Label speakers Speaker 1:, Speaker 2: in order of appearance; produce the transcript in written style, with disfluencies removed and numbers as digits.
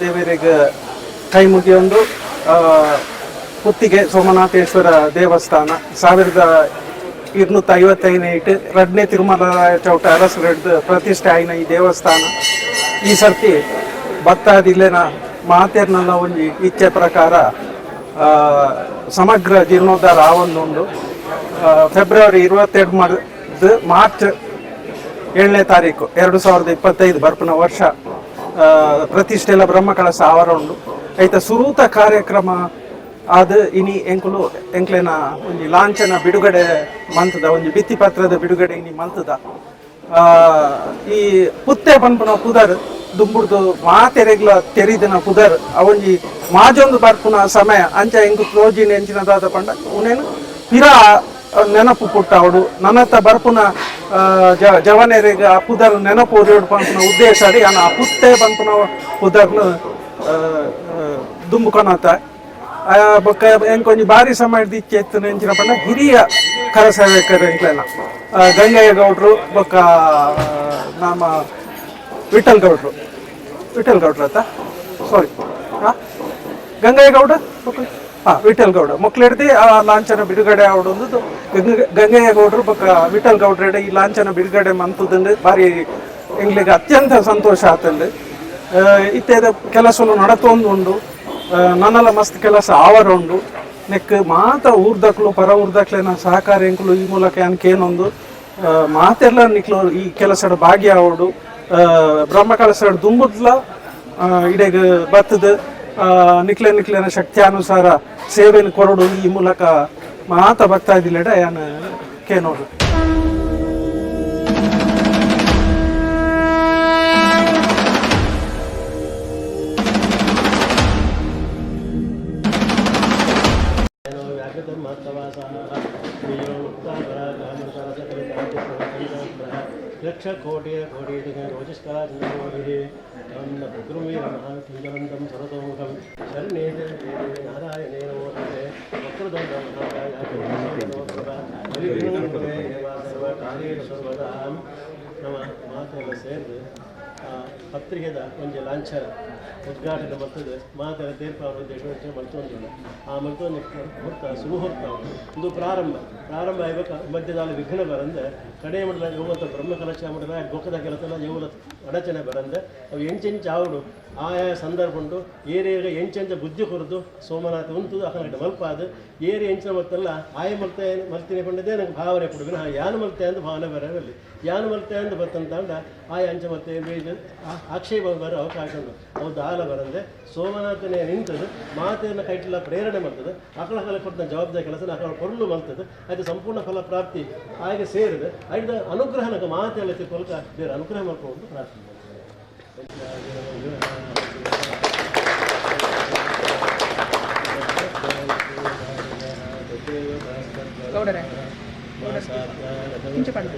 Speaker 1: ದೇವರಿಗೆ ಕೈ ಮುಗಿಯೊಂದು ಪುತ್ತಿಗೆ ಸೋಮನಾಥೇಶ್ವರ ದೇವಸ್ಥಾನ 1255 ಇಟ್ಟು ರಡ್ನೇ ತಿರುಮಲ ಚೌಟ ಅರಸರೆಡ್ದು ಪ್ರತಿಷ್ಠೆ ಆಯಿನ ಈ ದೇವಸ್ಥಾನ. ಈ ಸರ್ತಿ ಭಕ್ತಾದಿಲೆನ ಮಾತೆರ್ನಲ್ಲ ಒಂಜಿ ಇಚ್ಛೆ ಪ್ರಕಾರ ಸಮಗ್ರ ಜೀರ್ಣೋದ್ಧಾರ ಆವೊಂದುಂಡು. ಫೆಬ್ರವರಿ 22 ಮಾರ್ಚ್ 7ನೇ ತಾರೀಕು 2025 ಬರ್ಪುನ ವರ್ಷ ಪ್ರತಿಷ್ಠೆಲ ಬ್ರಹ್ಮಕಲಶ ಆವರ ಉಂಡು. ಐತ ಸುರೂತ ಕಾರ್ಯಕ್ರಮ ಅದು ಇನಿ ಎಂಕುಲು ಎಂಕ್ಲೆನ ಒಂಜಿ ಲಾಂಛನ ಬಿಡುಗಡೆ ಮಂತದ, ಒಂಜಿ ಭಿತ್ತಿಪತ್ರದ ಬಿಡುಗಡೆ ಇನಿ ಮಂತದ. ಈ ಪುತ್ತೆ ಪನ್ಪುನ ಪುದರ್ ದುಂಬುಡ್ದು ಮಾತೆರೆಗ್ಲ ತೆರಿದಿನ ಪುದರ್ ಅವೊಂಜಿ ಮಾಜೊಂದು ಬರ್ಪುನ ಸಮಯ ಅಂಚ ಎಂಕು ತ್ರೋಜಿನ ಎಂಚಿನ ದಾದ ಪಂಡ ಉನೇನು ಪಿರ ನೆನಪು ಪುಟ್ಟಾವಡು ನನ್ನತ್ತ ಬರ್ಪುನ ಜವನೆರೆಗ್ ಆ ಪುದರ್ ನೆನಪು ಒರಿಯೋಡು ಪನ್ಪುನ ಉದ್ದೇಶ ಅಡಿ ಆ ಪುತ್ತೆ ಪನ್ಪುನ ಪುದರ್ನ ದುಂಬು ಕೊನತ. ಬೊಕ್ಕ ಎಂಕೊಂಜಿ ಬಾರಿ ಸಮಯದ ಇಚ್ಛೆ ಇತ್ತು ಎಂಚಿನ ಪಂಡ ಹಿರಿಯ ಕರಸೇವಕರು ಎಂಕ್ಲೆನ ಗಂಗಯ್ಯ ಗೌಡ್ರು ಬೊಕ್ಕ ನಮ್ಮ ವಿಠಲ್ ಗೌಡ್ರು, ವಿಠಲ್ ಗೌಡ್ರು ಅತ್ತ ಸಾರಿ ಗಂಗಯ್ಯ ಗೌಡ ಹಾಂ ವಿಠಲ್ ಗೌಡ ಮೊಕ್ಲೆಡ್ದು ಆ ಲಾಂಛನ ಬಿಡುಗಡೆ ಆವಡೊಂದು ಗಂಗಯ್ಯ ಗೌಡ್ರು ಬೊಕ್ಕ ವಿಠಲ್ ಗೌಡ್ರೆಡೆ ಈ ಲಾಂಛನ ಬಿಡುಗಡೆ ಮಂತದಂದು ಬಾರಿ ಎಂಗ್ಲಿಗೆ ಅತ್ಯಂತ ಸಂತೋಷ ಆತಂದು. ಇತ್ತೆದ ಕೆಲಸಲು ನಡತೊಂದು ಉಂಡು, ನನ್ನಲ ಮಸ್ತ್ ಕೆಲಸ ಆವರ ಉಂಡು. ನೆಕ್ ಮಾತ ಊರ್ದಕ್ಲು ಪರ ಊರ್ದಕ್ಲೆನ ಸಹಕಾರ ಎಂಕುಲು ಈ ಮೂಲಕ ಏನೊಂದು ಮಾತೆಲ್ಲ ನಿಕ್ಲು ಈ ಕೆಲಸಡ್ ಭಾಗ್ಯ ಆವಡು. ಬ್ರಹ್ಮ ಕಲಸಡ್ ದುಂಬುದ್ಲ ಇಡೆಗ್ ಬತ್ತದ ನಿಕ್ಲೆ ನಿಕ್ಲೆನ ಶಕ್ತಿಯಾನುಸಾರ ಸೇವೆಯನ್ನು ಕೊರಡು ಈ ಮೂಲಕ ಮಾತ ಭಕ್ತಾದಿಲೆಡ ಯಾನ್ ಕೇನೋಡು.
Speaker 2: ನಮ್ಮ ಮಾತೆಲ್ಲ ಸೇರಿದು ಪತ್ರಿಕೆದ ಒಂಜಿ ಲಾಂಛನ ಉದ್ಘಾಟನೆ ಮಲ್ತದೆ ಮಾತೆಲ್ಲ ತೀರ್ಪಾವನ ಉದ್ದೇಶ ಮಲ್ತೊಂದುಂಡು. ಆ ಮಲ್ತೊಂದು ಮುಹೂರ್ತ ಸುಮುಹೂರ್ತ ಒಂದು ಪ್ರಾರಂಭ ಪ್ರಾರಂಭ ಆಯ್ಬೇಕ ಮಧ್ಯದಲ್ಲಿ ವಿಘ್ನ ಬರಂದೆ ಕಡೆ ಮಂಡಲ ಯುವತ ಬ್ರಹ್ಮ ಕಲಶ ಮಂಡಲ ಬೊಕ್ಕದ ಕೆಲಸ ಯುವಲ ಅಡಚಣೆ ಬರಂದೆ ಅವು ಎಂಚೆಂಚ ಆವಡು ಆಯಾ ಸಂದರ್ಭ ಉಂಟು. ಏರಿಯಾಗ ಎಂಚೆಂಚ ಬುದ್ಧಿ ಕೊರದು ಸೋಮನಾಥ ಉಂಟು ಅಕನಗಡೆ ಮಲ್ಪಾದು ಏರಿ ಎಂಚಿನ ಮಲ್ತಲ್ಲ ಆಯ ಮಲ್ತೆ ಮಲ್ತಿನ ಪಂಡದೇ ನಂಗೆ ಭಾವನೆ ಕೊಡು ವಿನಃ ಯಾನು ಮಲ್ತೆ ಅಂದು ಭಾವನೆ ಬರವಲ್ಲಿ ಯಾನು ಮಲ್ತೆ ಅಂದು ಬತ್ತಂತಾಂಡ ಆಯ ಅಂಚ ಮತ್ತೆ ಬೇಜ ಆಕ್ಷೇಪ ಬರೋ ಅವಕಾಶ ಉಂಟು. ಅವು ದಾಲ ಬರಂದೆ ಸೋಮನಾಥನೇ ನಿಂತದು ಮಾತೆಯನ್ನು ಕೈಟೆಲ್ಲ ಪ್ರೇರಣೆ ಮಾಡ್ತದೆ ಅಕಳ ಕಲ ಕೊಟ್ಟ ಜವಾಬ್ದಾರಿ ಕೆಲಸ ಅಕಳ ಕೊರಲು ಮಲ್ತದೆ ಅದು ಸಂಪೂರ್ಣ ಫಲ ಪ್ರಾಪ್ತಿ ಹಾಗೆ ಸೇರಿದೆ. ಐದ ಅನುಗ್ರಹ ನಂಗೆ ಮಾತೆಲ್ಲ ತಿಳ್ಕೊಳ್ಕ ಬೇರೆ ಅನುಗ್ರಹ ಮಾಡ್ಕೊಂಡು ಪ್ರಾರ್ಥನೆ ಮಾಡ್ತೇನೆ.
Speaker 3: ಗೌಡರೇ ಇಂಚ ಪಂಡ.